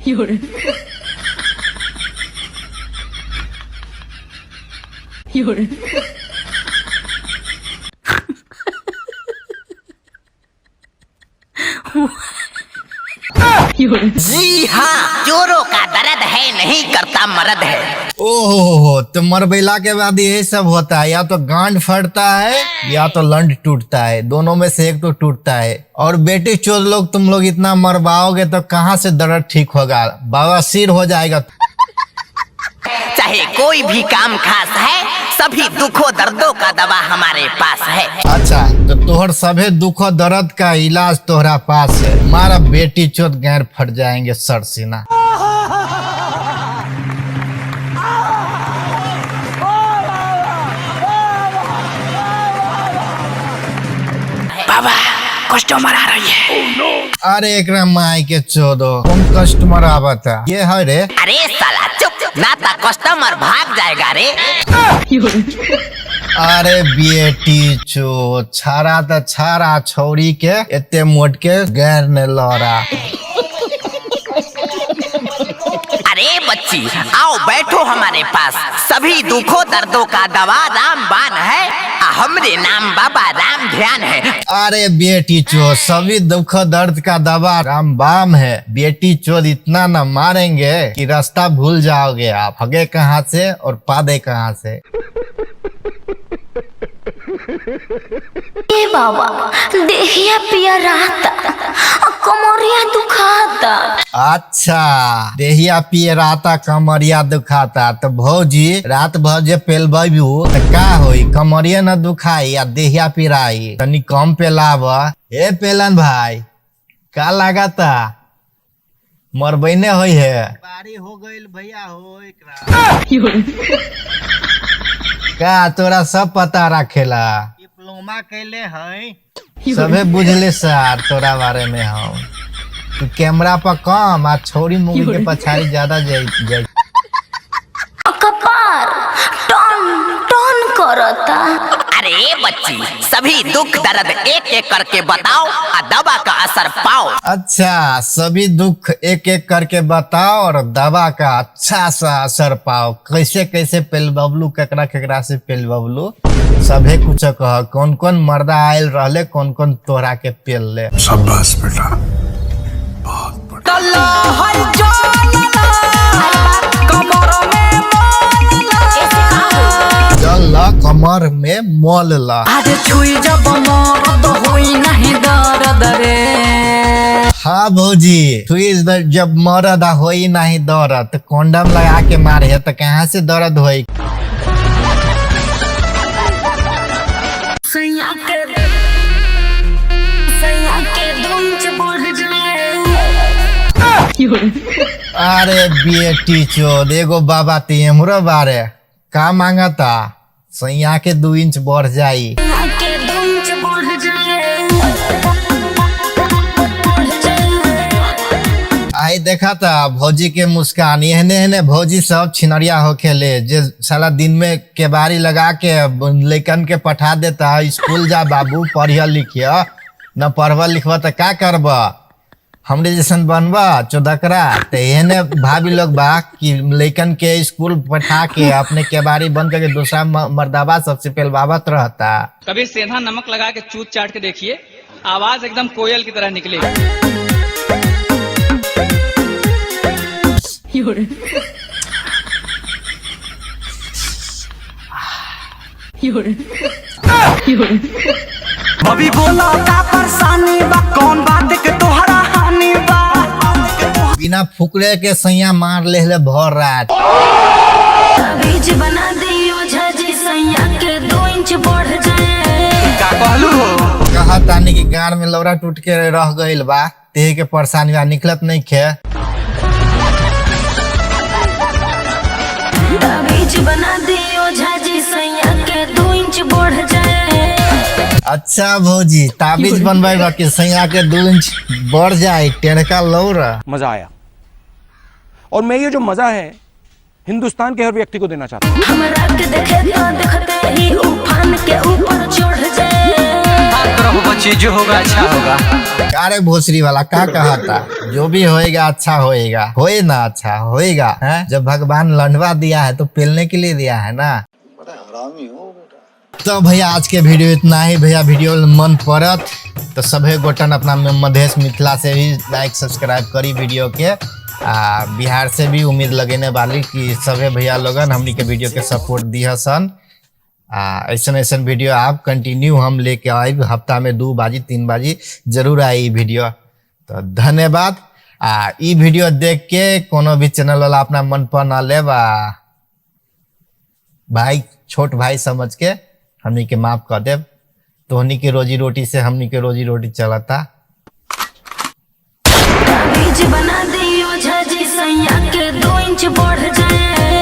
有人，有人，有人， जी हाँ, जोरों का दर्द है, नहीं करता मर्द है। ओहो, तो मरबैला के बाद यही सब होता है, या तो गांड फटता है या तो लंड टूटता है, दोनों में से एक तो टूटता है। और बेटी चोर लोग, तुम लोग इतना मरवाओगे तो कहाँ से दर्द ठीक होगा, बवासीर हो जाएगा। चाहे कोई भी काम खास है, सभी दुखों दर्दों का दवा हमारे पास है। अच्छा, तो तोहर सभे दुखो दर्द का इलाज तोहरा पास है। मारा बेटी चोत, गैर फट जाएंगे सरसीना। बाबा, कस्टमर आ रही है। अरे एकरा माई के चोदो, कौन कस्टमर आवता ये है रे? अरे साला चुप, ना ता कस्टमर भाग जाएगा रे। 有人， अरे बेटी चो, छाड़ा त छाड़ा, छौरी के एते मोट के गैर ने लड़ा। अरे बच्ची, आओ बैठो हमारे पास, सभी दुखों दर्दों का दवा रामबाण है। हमरे नाम बाबा राम ध्यान है। अरे बेटी चो, सभी दुख दर्द का दवा रामबाम है। बेटी चोद, इतना न मारेंगे कि रास्ता भूल जाओगे आप, हगे कहाँ से और पादे कहाँ से। ए बाबा, देहिया पिया रहता, कमरिया दुखाता। अच्छा, देहिया पिए राता, कमरिया दुखाता, तो भौजी रात भर जे पेलबू त का होई? कमरिया न दुखाई या देहिया पिराई? तनी कम पेलाब। ए पेलन भाई, का लागता मरबैने होई है? बारी हो गइल भैया हो। 有人， का तोरा सब पता रखेला? डिप्लोमा कैले है, सबे बुझले सर तोरा बारे में। हम तू कैमरा पर कम आ छोरी मुंह के पछाड़ी ज्यादा जाई जाई। कपार टन टन करता। अरे बच्ची, सभी दुख दर्द एक एक करके बताओ आ दवा का असर पाओ। अच्छा, सभी दुख एक एक करके बताओ और दवा का अच्छा सा असर पाओ। कैसे कैसे पेल बबलू, केकरा केकरा से पेल बबलू, सभे कुछ कह। कौन कौन मर्दा आयल रहले, कौन कौन तोहरा के पेल ले? शाबाश बेटा, बहुत बढ़िया। चल ला कमर में मोल ला। आज छुई जब मरद होई नहीं दर्द रे। हाँ भौजी, तुई जब मरद आ होई नहीं दर्द, तो कॉन्डम लगा के मारे है तो कहाँ से दर्द होई? सैया के, सैया के दो इंच बढ़ जाए। 有人， अरे बेटी चोद, एगो बाबा ते एमरो बारे का मांगता, सैया के 2 इंच बढ़ जाई। सैया के 2 इंच बढ़ जाए, बढ़ जाए। आई देखा था भौजी के मुस्कान, एहने एहने भौजी सब छिनरिया होखेले जे साला दिन में केबारी लगा के लइकन के पठा देता है, स्कूल जा बाबू, पढ़िया लिखिया न, पढ़बा लिखबा त का करबा, हमरे जैसन बनबा चौदकरा? तो एहने भाभी लोग बा कि लइकन के स्कूल पठा के अपने केबारी बंद करके दूसरा मर्दाबा सबसे पेलवावत रहता। कभी सेंधा नमक लगा के चूत चाट के देखिए, आवाज एकदम कोयल की तरह निकलेगी। 有人，有人，有人， अभी बोला का परेशानी बा, कौन बात के तोहरा हानि बा? बिना फुकरे के सैया मार ले भर रात। बीज बना दियो झाजी, सैया के 2 इंच बढ़ जाए। का कहलू हो? कहा तानी कि गाड़ में लौरा टूट के रह गइल बा, तेहे के परेशानी बा, निकलत नहीं खे। बीज बना दियो झाजी, सैया के 2 इंच बढ़ जाए। अच्छा भौजी, ताबीज बनवाई बा कि सैया के 2 इंच बढ़ जाए टेढ़का लौरा? मजा आया और मैं ये जो मजा है, हिंदुस्तान के हर व्यक्ति को देना चाहता हूँ। हमरा के देखे तो देखते ही उफान के ऊपर चढ़ जाए। प्यार करो बच्ची, जो होगा अच्छा होगा। अरे भोसड़ी वाला का कहता, जो भी होएगा अच्छा होएगा, होए ना अच्छा होएगा हैं? जब भगवान लंडवा दिया है तो पेलने के लिए दिया है ना। तो भैया आज के वीडियो इतना ही। भैया वीडियो मन पड़त तो सभे गोटन अपना मधेश मिथिला से भी लाइक सब्सक्राइब करी वीडियो के। आ बिहार से भी उम्मीद लगेने वाली कि सभे भैया लोगन हमनी के वीडियो के सपोर्ट दिह सन। आ ऐसन ऐसन वीडियो आप कंटिन्यू हम लेके आए, हफ्ता में 2 बाजी 3 बाजी जरूर आई ई वीडियो। तो धन्यवाद। आ ई वीडियो देख के कोनो भी चैनल वाला अपना मन पर ना लेब, आ भाई छोट भाई समझ के हमनी के माफ कर देब। तोहनी के रोजी रोटी से हमनी के रोजी रोटी चलता। बीज बना दियो झाजी सैया के 2 इंच बढ़ जाए।